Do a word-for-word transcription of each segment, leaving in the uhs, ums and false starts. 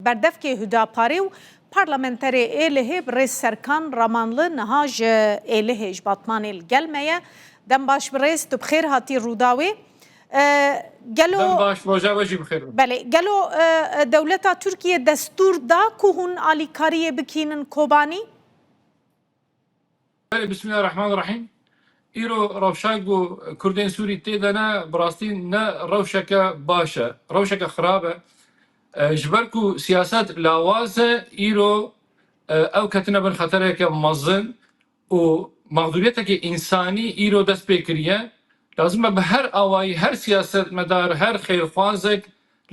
Berdevkê Hudaparê û parlamenterê Êlihê birêz Serkan Ramanli niha ji Êlihê ji Batmanê li gel me ye. Dem baş birêz, tu bi xêr hatî Rûdawê. E, gelo Dem baş, roja we jî bi xêr be. Belê, gelo, e, e, dewleta Tirkiye destûr da ku hûn alîkariyê bikînin Kobanî? Belê, Bismillahirrahmanirrahîm. Îro rewşa ku Kurdên Sûrî tê de ne, bi rastî ne rewşeke baş e, rewşeke xirab e. E, ji ber ku siyaset lawaz e, îro, e, ew ketine bin xetereke mezin û mexdûriyeteke însanî îro dest pê kiriye. Lazim e bi her awayî, her siyasetmedar, her xêrxwazek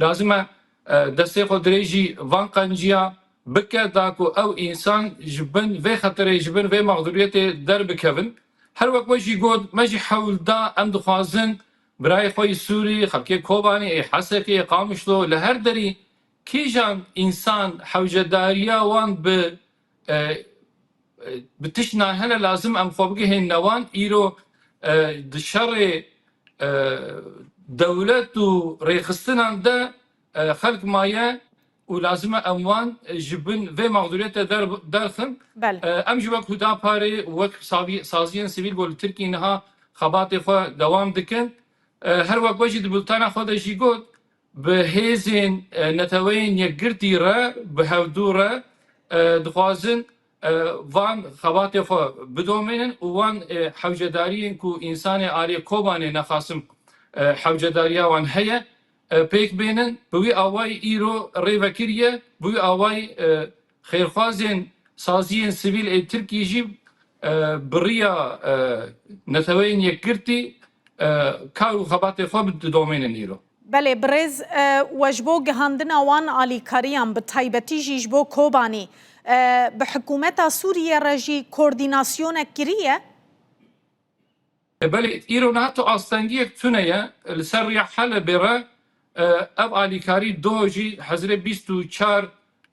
lazim e, e, destê xwe dirêjî van qenciya bike, da ku ew însan ji bin vê xeterê, ji bin vê mexdûriyetê derbikevin. Her wek we jî got, me jî hewl da, em dixwazin birayê xwe yî Sûrî, xelkê Kobanê, ê Hesekê, ê Qamişlo, li her derî kîjan însan hewcedariya wan bi, e, e, bi tişt nahêle lazim em xwe bigihênine wan. Îro, e, di şerê, e, dewlet û rêxistinan de, e, xelk maye û lazim e em wan, e, ji bin vê mexdûriyete der-, derxin. Belê. E, em jî wek Hudaparê û wek savî-, saziyên sivîl ku li Tirkî niha xebatê xwe dewam dikin. E, her wek we jî di bultena xwe de jî got, bi hêzên, e, Neteweyên Yekgirtî re, bi hevdû re, e, dixwazin, e, van xebatê xwe bidomînin û wan, e, hewcedariyên ku însanê alê Kobanê nexasim, e, hewcedariya wan heye, e, pêk bênin. Bi wî awayî îro rê vekiriye, bi wî awayî, e, xêrxwazên saziyên sivîl ê Tirkî jî, e, bi riya, e, Neteweyên Yekgirtî, e, kar û xebatê xwe bi-, didomînin îro. Belê, birêz, e, we ji bo gihandina wan alîkariyan, bi taybetî jî ji bo Kobanî, e, bi hikûmeta Sûriyê re jî koordînasyonek kiriye? E, belê, îro niha tu astengiyek tune ye. Li ser riya Helebê re, e, ev alîkarî doh jî hezirê bîst û çar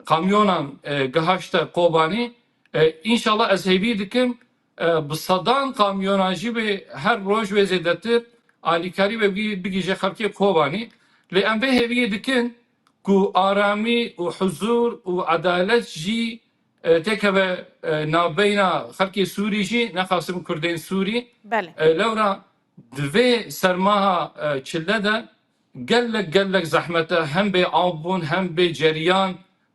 kamyonan, e, gihaşte Kobanî. E, înşallah ez hêvî dikim, e, bi sedan kamyonan jî bê her roj wê zêdetir alîkarî wê bigî-, bigihîje xelkê Kobanî. Lê em vê hêviyê dikin ku aramî û huzur û edalet jî, e, têkeve, e, navbeyna xelkê Sûrî jî, nexasim Kurdên Sûrî. Belê. E, lewra di vê sermaha, e, çile de gelek, gelek zehmet e, hem bê av bûn, hem bê ceriyan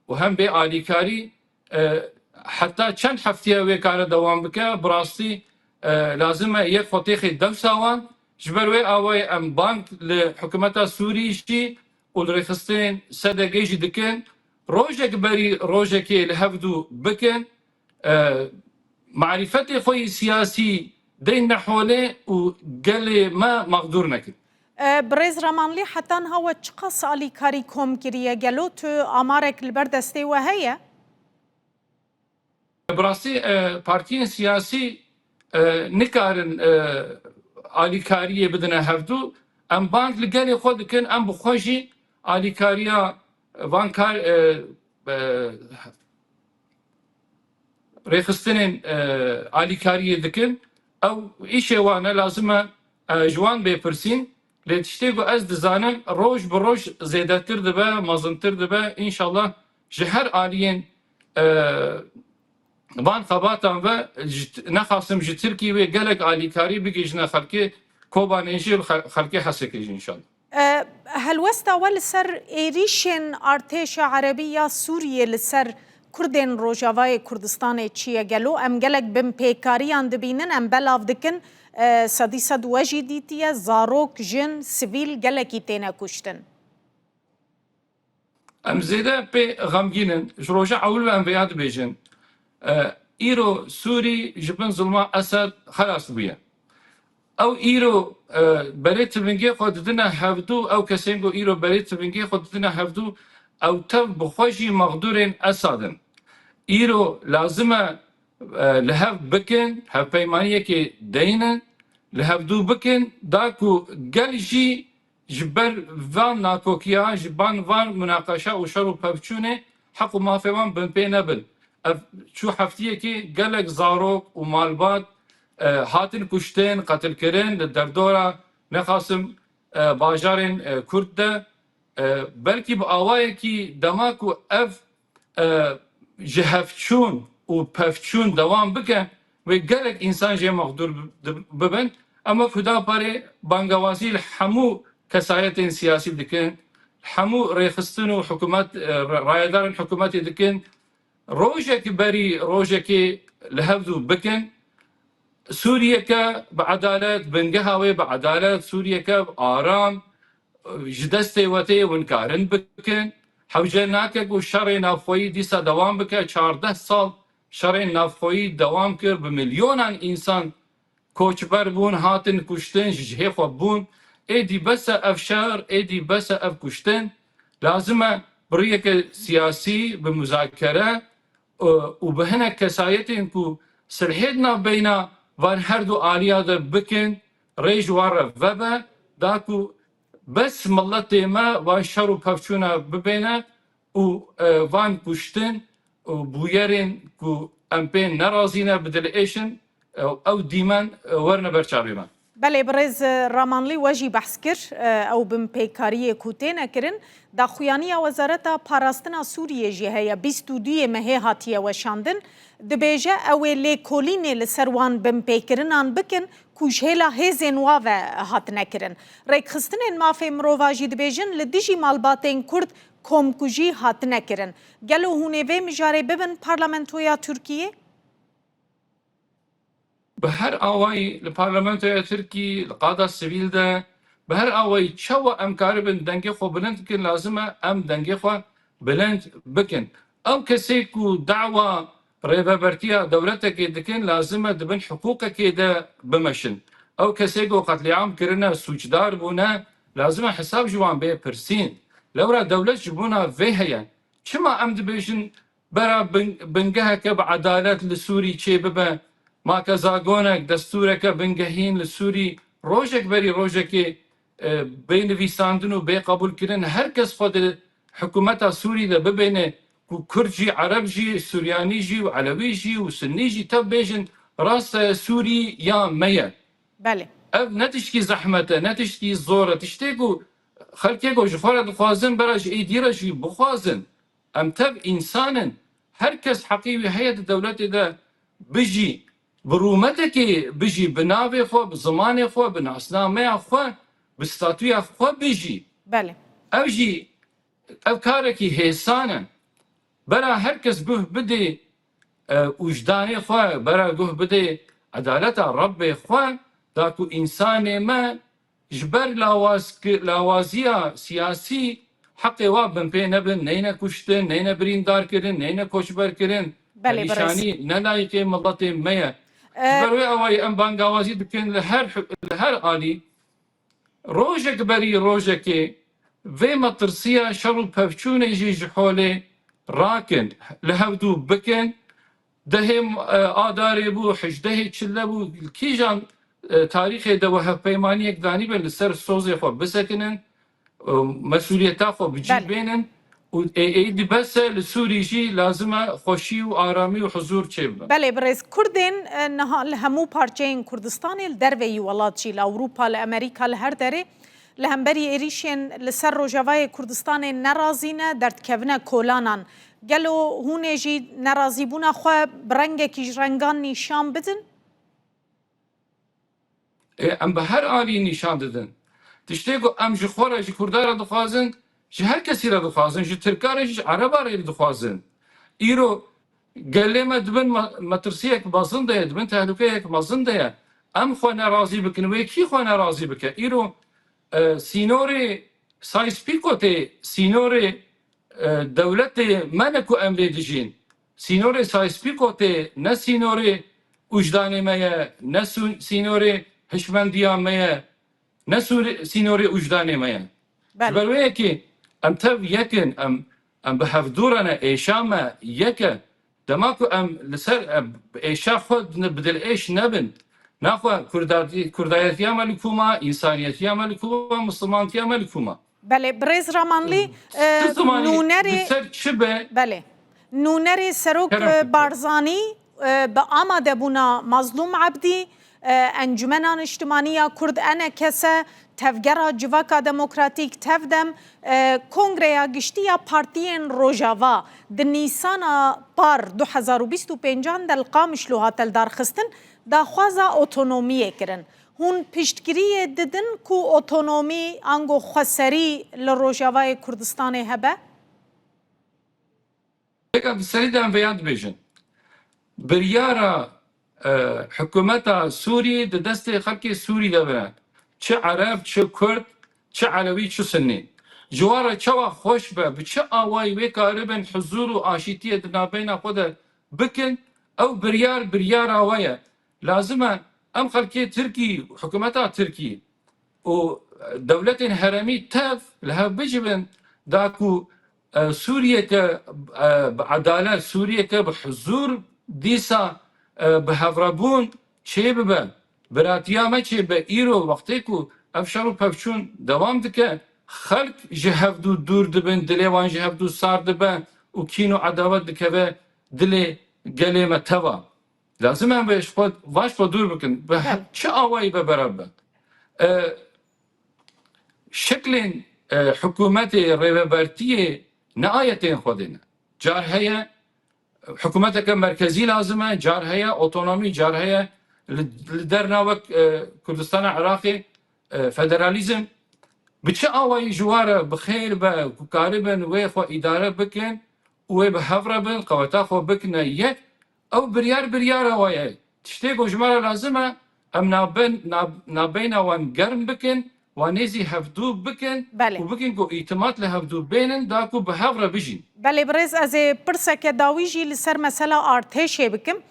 û hem bê alîkarî. E, heta çend heftiye wê kare dewam bike, bi rastî, e, lazim e yek xwe têxê dewsa wan. Ji ber wê awayê em bang li hikûmeta Sûrî jî û li rêxistinên S D G jî dikin, rojek berî rojekê li hevdû bikin, e, marîfetê xwe yî siyasî deyne holê û gelê me mexdûr nekin. E, Birêz Ramanlî, heta niha we çiqas alîkarî kom kiriye? Gelo tu amarek li ber destê we heye? Bi rastî, e, partiyên siyasî, e, nikarin, e, alîkariyê bidine hevdû. Em bang li gelê xwe dikin, em bi xwe jî alîkariya van kar, e, e, rêxistinên, e, alîkariyê dikin. Ew îşê wan e, lazim e, e, ji wan bê pirsîn. Lê tiştê ku ez dizanim, roj bi roj zêdetir dibe, mezintir dibe. Înşallah ji her aliyên, e, van xebatan ve, ji, nexasim ji Tirkî wê gelek alîkarî bigihîjine xelkê Kobanê jî, xel-, xelkê Hesekê jî înşallah. E, helwesta we li ser êrîşên artêşa erebî ya Sûriyê li ser Kurdên Rojavayê Kurdistanê çi ye gelo? Em gelek binpêkariyan dibînin, em belav dikin, e, sedî sed we jî dîtiye, zarok, jin, sivîl gelekî têne kuştin. Em zêde pê xemgîn in. Ji roja ewil ve em vêya dibêjin. E, îro Sûrî ji bin zilma Esed xelas bûye. Ew îro, e, berê tivingê xwe didine hevdû, ew kesên ku îro berê tivingê xwe didine hevdû, ew tev bi xwe jî mexdûrên Esad in. Îro lazim e, e, li hev bikin, hevpeymaniyekê deynin, li hevdû bikin, da ku gel jî ji ber van nakokiya, ji ban van munaqeşa û şer û pevçûnê heq û mafê wan binpê nebin. Ev çû heftiyekê gelek zarok û malbat, e, hatin kuştin, qetilkirin li derdora nexasim, e, bajarên, e, Kurd de. E, belkî bi awayekî dema ku ev, e, ji hevçûn û pevçûn dewam bike, wê gelek însan jê mexdûr bi-, bibin. Em wek Hudaparê bangawazî li hemû kesayetên siyasî dikin, li hemû rêxistin û hikûmet, e, ra-, rayedarên hikûmetê dikin. Rojek berî rojekê li hevdû bikin. Sûriyeke bi edalet, bingeha wê bi edalet, Sûriyeke aram, ji destê wetê hûn karin bikin. Hewce nake ku şerê navxweyî dîsa dewam bike. Çardeh sal şerên navxweyî dewam kir, bi milyonan însan koçber bûn, hatin kuştin, ji cihê xwe bûn. Êdî bes e ev şer, êdî bes e ev kuştin. Lazim e bi riyeke siyasî, bi muzakere, û, û bi hinek kesayetên ku silhê di navbeyna van her du aliya de bikin, rê ji wan re vebe, da ku bes miletê me van şer û pevçûna bibêne û, e, van kuştin û bûyerên ku em pê nerazî ne, bidilêşin, ew, ew dîmen, e, werine ber çavê me. Belê, birêz Ramanlî we jî behs kir, e, ew binpêkariyê ku têne kirin. Daxuyaniya Wezareta Parastina Sûriyê jî heye, bîst û duyê mehê hatiye weşandin. Dibêje, ew ê lêkolînê li ser wan binpêkirinan bikin ku ji hêla hêzên wa ve hatine kirin. Rêkxistinên mafê mirova jî dibêjin, li dijî malbatên Kurd komkujî hatine kirin. Gelo hûn ê vê mijarê bibin Parlamentoya Tirkiyê? Bi her awayî li parlamentoya Tirkî, li qada sivîl de, bi her awayî çawa em karibin dengê xwe bilind bikin, lazim e em dengê xwe bilind bikin. Ew kesê ku dawa rêvebertiya dewletekê dikin, lazim e di bin hiqûqekê de bimeşin. Ew kesê ku qetlîam kirine, sûcdar bûne, lazim e hesab ji wan bê pirsîn. Lewra dewlet ji bona vê heye. Çima em dibêjin bera bin-, bingeheke bi edalet li Sûrî çêbibe, makezagonek, destûreke bingehîn li Sûrî rojek berî rojekê, e, bê nivîsandin û bê qebûlkirin, her kes xwe di hikûmeta Sûrî de bibêne ku Kurd jî, Ereb jî, Suryanî jî û Elewî jî û Sunnî jî tev bêjin, rast e, Sûrî ya me ye. Belê. Ev ne tiştkî zehmet e, ne tiştkî zor e. Tiştê ku xelkê ku ji xwe re dixwazin, bera ji êdî re jî bixwazin. Em tev însan in. Her kes heqî wî heye di dewletê de bijî. Bi rûmetekê bijî, bi navê xwe, bi zimanê xwe, bi nasnameya xwe, bi statûya xwe bijî. Belê. Ev jî, ev karekî hêsan e. Bera her kes guh bidê, e, wijdanê xwe, bera guh bidê edaleta Rebbê xwe, da ku însanê me ji ber lawaz-, lawaziya siyasî heqê wa binpê nebin, neyne kuştin, neyne birîndar kirin, neyne koçber kirin. Belê, birêz. Nîşanî ne layîqê miletê me ye. E, Ji ber wê awayî em bangawazî dikin li her, li her alî. Rojek berî rojekê vê metirsiya şer û pevçûnê jî ji holê rakin, li hevdû bikin. Dehê, e, Adarê bû, hejdehê Çile bû, li kîjan, e, tarîxê de we hevpeymaniyek danîbe li ser sozê xwe bisekinin, e, mesûliyeta xwe bi cî Belê. bênin û ê, êdî bes e, li Sûrî jî lazim e xweşî û aramî û huzûr çêbibe. Belê, birêz, Kurdên, e, niha li hemû parçeyên Kurdistanê, li derveyî welat jî, li Ewropa, li Amerîka, li her derê, li hemberî êrîşên li ser Rojavayê Kurdistanê nerazî ne, derdkevine kolanan. Gelo hûn ê jî nerazîbûna xwe bi rengekî ji rengan nîşan bidin? Ê, em bi her alî nîşan didin. Tiştê ku em ji xwe re, ji Kurda re dixwazin, ji her kesî re dixwazin, ji Tirka re, ji Ereba re dixwazin. Îro gelê me di bin me-, metirsiyek mezin de ye, di bin tehlukeyek mezin de ye. Em xwe nerazî bikin, wê kî xwe nerazî bike? Îro, e, sînorê Sykes-Picotê, sînorê, e, dewletê me ne ku em lê dijîn. Sînorê Sykes-Picotê ne sînorê wijdanê me ye, ne sî-, sînorê hişmendiya me ye, ne sûrê-, sînorê wijdanê me ye. Belê. Ji ber wê yekê em tev yek in, em, em bi hevdû re ne, êşa me yek e. Dema ku em li ser, em bi êşa xwe ne, bi dilêş nebin, naxwe Kurda-, Kurdayetiya me li ku ma, însaniyetiya me li ku ma, Mislimantiya me li ku ma? Belê, birêz Ramanlî, Ti e, zimanî nûnerê, li ser çi be? Belê. Nûnerê Serok, Kerem e, bike. Barzanî, e, bi amadebûna Mazlûm Ebdî, e, Encûmena Niştimanî ya Kurd, E N K S, Tevgera Civaka Demokratîk, Tevdem, e, Kongreya Giştî ya Partiyên Rojava di Nîsana par du hezar û bîst û pêncan de li Qamişlo hate lidarxistin, daxwaza otonomiyê kirin. Hûn piştgiriyê didin ku otonomî ango xweserî li Rojavayê Kurdistanê hebe? Pêka di serî de em vêya dibêjin. Biryara, e, hikûmeta Sûrî di destê xelkê Sûrî de be. Çi Ereb, çi Kurd, çi Elewî, çi Sunnî. Ji wan re çawa xweş be, bi çi awayî wê karibin huzûr û aşîtiyê di navbeyna xwe de bikin, ew biryar, biryara we ye. Lazim e em xelkê Tirkî, hikûmeta Tirkî, û dewletên herêmî tev li hev bicivin, da ku, e, Sûriyeke, e, bi edalet, Sûriyeke bi huzûr dîsa, e, bi hevrebûn çêbibe, biratiya me çêbibe. Îro wextê ku ev şer û pevçûn dewam dike, xelk ji hevdû dûr dibin, dilê wan ji hevdû sar dibe û kîn û edawet dikeve dilê gelê me teva. Lazim em vê ji xwe, van ji xwe dûr bikin. Bi he-, Belê. çi awayî be beraber be. E, şeklên, e, hikûmetê, rêvebertiyê ne ayetên Xwedê ne. Car heye, hikûmeteke merkezî lazim e, car heye, otonomî, car heye, li, li derna wek, e, Kurdistana Iraqê, e, federalîzm. Bi çi awayî ji wan re bi xêr be, ku karibin wê xwe îdare bikin û wê bi hev re bin, qeweta xwe bikine yek, ew biryar biryara we ye. Tiştê ku ji me re lazim e, em naben-, nab-, nabeyna wan germ bikin, wan nêzî hevdû bikin Belê. û bikin ku îtimat li hevdû bênin, da ku bi hev re bijîn. Belê birêz, ez ê pirseke dawî jî li ser mesela artêşê bikim.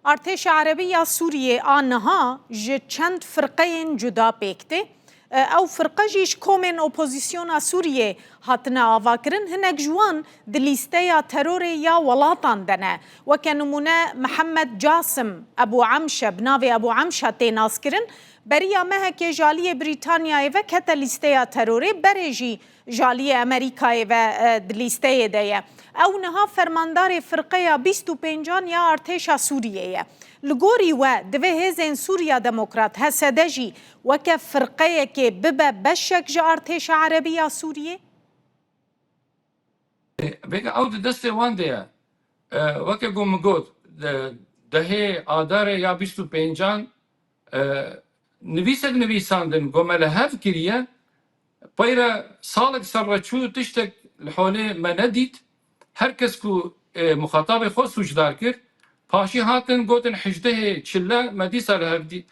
Artêşa Erebî ya Sûriyê a niha ji çend firqeyên cuda pêk tê. E, ew firqe jî ji komên opozisyona Sûriyê hatine avakirin. Hinek ji wan di lîsteya terorê ya welatan de ne. Weke nimûne Mihemed Casim Ebu Emşe, bi navê Ebu Emşa tê naskirin. Beriya mehekê ji aliyê Brîtanyayê ve kete lîsteya terorê, berê jî ji aliyê Amerîkayê ve, e, di lîsteyê de ye. Ew niha fermandarê firqeya bîst û pêncan ya artêşa Sûriyê ye. Li gorî we, divê Hêzên Sûriya Demokrat, H S D, jî weke firqeyekê bibe beşek ji artêşa Erebî ya Sûriyê? Vêga ew di destê wan de ye. E, weke ku min got, de-, dehê Adarê ya bîst û pêncan, e, nivîsek nivîsandin, ku me li hev kiriye, peyre salek ser re çû, tiştek li holê me nedît. Her kes ku, e, muxatabê xwe sûcdar kir, paşî hatin gotin hejdehê çile me dîsa li hev dî-,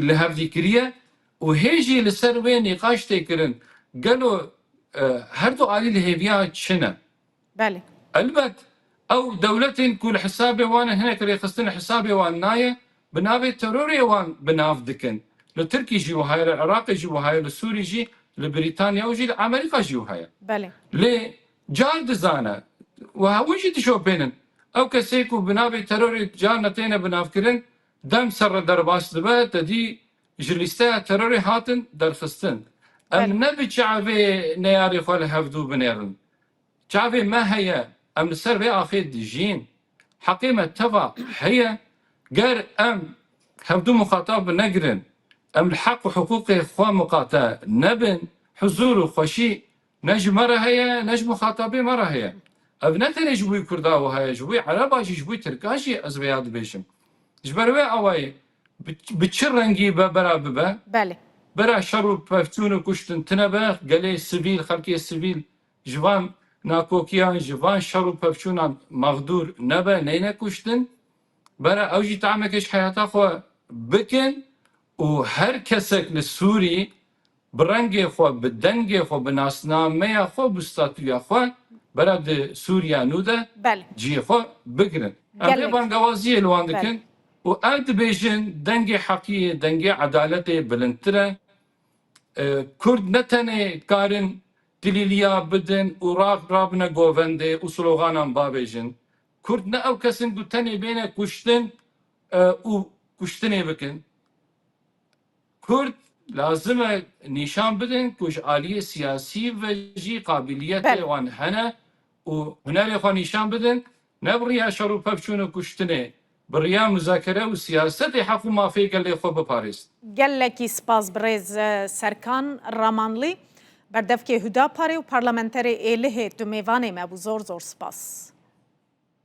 li hev dî kiriye û hê jî li ser wê nîqaş tê kirin. Gelo, e, her du alî li hêviya çi ne? Belê. Elbet, ew dewletên ku li hesabê wan e, hinek rêxistin li hesabê wan nayê, bi navê terorê wan bi nav dikin. Li Tirkî jî wiha ye, li Iraqê jî wiha ye, li Sûrî jî, li Brîtanya û jî li Amerîka jî wiha ye. Belê. Lê car dizane, wiha hûn jî dişopênin. Ew kesê ku bi navê terorê carna têne binavkirin, dem ser re derbas dibe, te dî ji lîsteya terorê hatin derxistin. Em Belê. ne bi çavê neyarê xwe li hevdû binêrin. Çavê me heye, em li ser vê axê dijîn. Heqê me teva heye. Ger em hevdû muxatab negirin, em li heq û hiqûqê xwe muqate nebin, huzûr û xweşî ne ji me re heye, ne ji muxatabê me re heye. Ev ne tenê ji bo Kurda wiha ye, ji bo Ereba jî, ji bo Tirka jî ez vêya dibêjim. Ji ber wê awayê bi, bi çi rengî be bera bibe? Belê. Bera şer û pevçûn û kuştin tine be, gelê sivîl, xelkê sivîl ji van nakokiyan, ji van şer û pevçûnan mexdûr nebe, neyne kuştin. Bera ew jî tameke ji heyata xwe bikin û her kesek li Sûrî bi rengê xwe, bi dengê xwe, bi nasnameya xwe, bi statûya xwe bera di Sûriya nû de Belê. cihê xwe bigirin. Em vê Gelek. bangawaziyê li wan Belê. dikin û ev dibêjin dengê heqiyê, dengê edaletê bilindtir e. E, Kurd ne tenê karin dilîliya bidin û ra-, rabine govendê û sloganan bavêjin. Kurd ne ew kes in ku tenê bêne kuştin, e, û kuştinê bikin. Kurd lazim e nîşan bidin ku ji aliyê siyasî ve jî qabiliyetê Belê. wan hene û hunerê xwe nîşan bidin. Ne bi riya şer û pevçûn û kuştinê, bi riya muzakere û siyasetê heq û mafê gelê xwe biparêzin. Gelekî spas birêz Serkan Ramanlî, berdevkê Hudaparê û parlamenterê Êlihê, tu mêvanê me bû, zor zor spas.